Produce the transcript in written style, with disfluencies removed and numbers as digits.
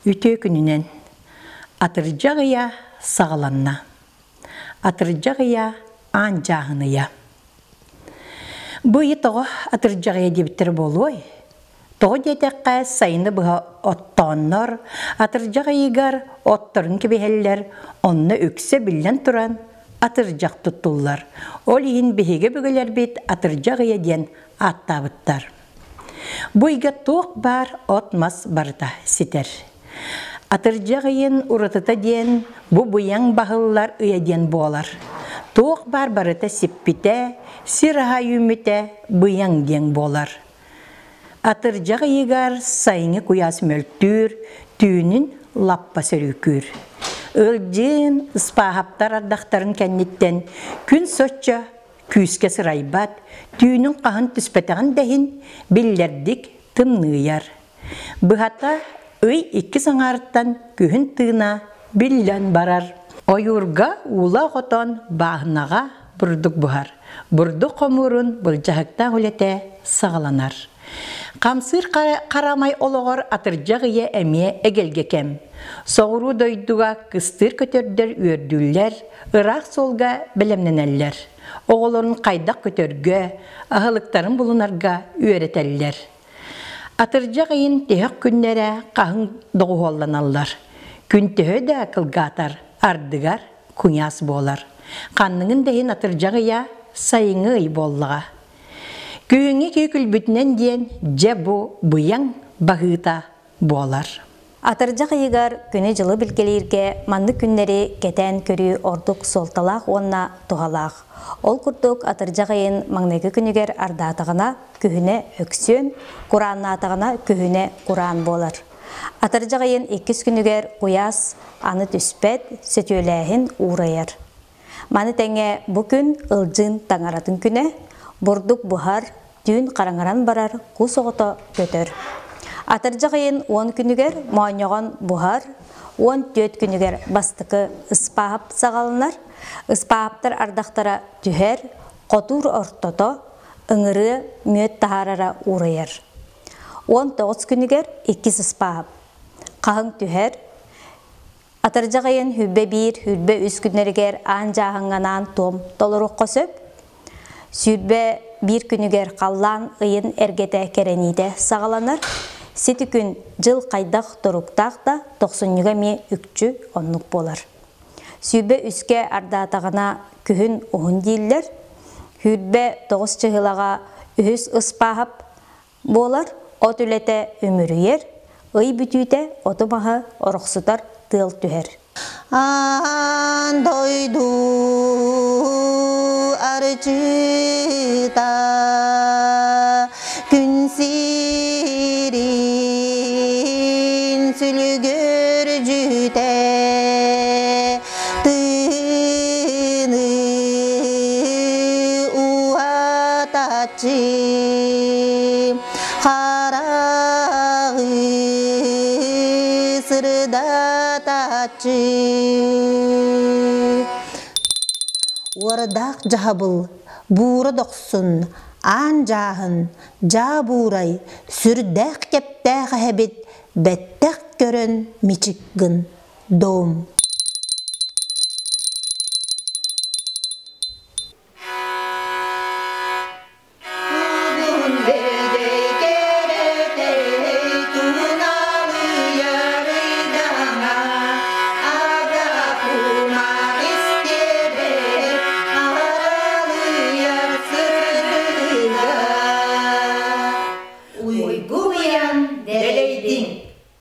Үтүө күнүнэн! Атырдьах ыйа саҕаланна. Атырдьах ыйа аан дьааһын ыйа. Бу ыйы тоҕо атырдьах ыйа диэбиттэрэ буолуой? Тоҕо диэтэххэ, сайыны быһа оттооннор, атырдьах ыйыгар отторун кэбиһэллэр, онно үксэ биллэн туран атырдьах туттуллар. Ол иһин биһиги өбүгэлэрбит атырдьах ыйа диэн ааттаабыттар. Бу ыйга туох баар от-мас барыта ситэр. Атырдьах ыйын уратыта диэн бу быйаҥ баһыллар ыйа диэн буолар. Туох баар барыта сиппитэ, сир аһа үүммүтэ быйаҥ диэн буолар. Атырдьах ыйыгар сайыҥҥы куйаас мөлтүүр, түүнүн лаппа сөрүүкүүр. Ылдьыын, Ыспааһаптар ардахтарын кэнниттэн күн соччо күүскэ сырайбат, түүнүн хаһан түспэтэҕин да иһин биллэрдик тымныйар. Быһата, ый иккис аҥаарыттан күһүн тыына биллэн барар. Ойуурга уулаах отон бааһынаҕа бурдук буһар. Бурдук хомуурун былдьаһыктаах үлэтэ саҕаланар. Хамсыыр харамай олоҕор атырдьах ыйа эмиэ эгэлгэ кэм. Соҕуруу дойдуга кыстыыр көтөрдөр үөрдүүллэр, ыраах суолга бэлэмнэнэллэр. Оҕолорун хайдах көтөргө, аһылыктарын булунарга үөрэтэллэр. Атырдьах ыйын тиһэх күннэрэ хаһыҥ доҕуһуолланаллар. Күн төһө да кылгаатар, ардыгар куйаас буолар. Ханныгын да иһин атырдьах ыйа сайыҥҥы ый буоллаҕа. Күһүҥҥү киһи күлбүтүнэн диэн дьэ бу быйаҥ баһыыта буолар. Атырдьах ыйыгар күнү-дьылы билгэлииргэ маннык күннэри кэтээн көрүү ордук суолталаах уонна туһалаах. Ол курдук атырдьах ыйын маҥнайгы күнүгэр ардаатаҕына күһүнэ өксүөн, курааннаатаҕына күһүнэ кураан буолар. Атырдьах ыйын иккис күнүгэр куйаас аны түспэт, сөтүөлээһин уурайар. Маны тэҥэ бу күн Ылдьыын таҥаратын күнэ, бурдук буһар, түүн хараҥаран барар, кус оҕото көтөр. Атырдьах ыйын 10 күнүгэр моонньоҕон буһар, 14 күнүгэр бастакы ыспаап саҕаланар, ыспааптар ардахтара түһэр, хотуур ортото, ыҥырыа мүөт таһаарара уурайар. 19 күнүгэр иккис ыспаап. Хаһыҥ түһэр, Атырдьах ыйын хүрбэ биир, хүрбэ үс күннэригэр аан дьааһыҥҥанаан туом толоруохха сөп. 21 күнүгэр халлаан ыйын эргэтэ кэрэниитэ саҕаланар. Сити күн дьыл хайдах туруктаах да тохсунньуга эмиэ үкчү оннук буолар. 23-кэ ардаатаҕына күһүн уһун дииллэр. 29 чыһылаҕа үһүс ыспааһап буолар, от үлэтэ үмүрүйэр, ый бүтүүтэ оту-маһы орохсутар тыал түһэр. Аан дойду арчыта күн сирин сүлүгүр дьүтэ тыыны уһатаччы хараҕы сырдатаччы Уордаах дьаһабыл, буура дохсун, аан дьааһын, дьаа буурай, сүрдээх кэптээх эһэбит бэттэх көрөн мичик гын, дом.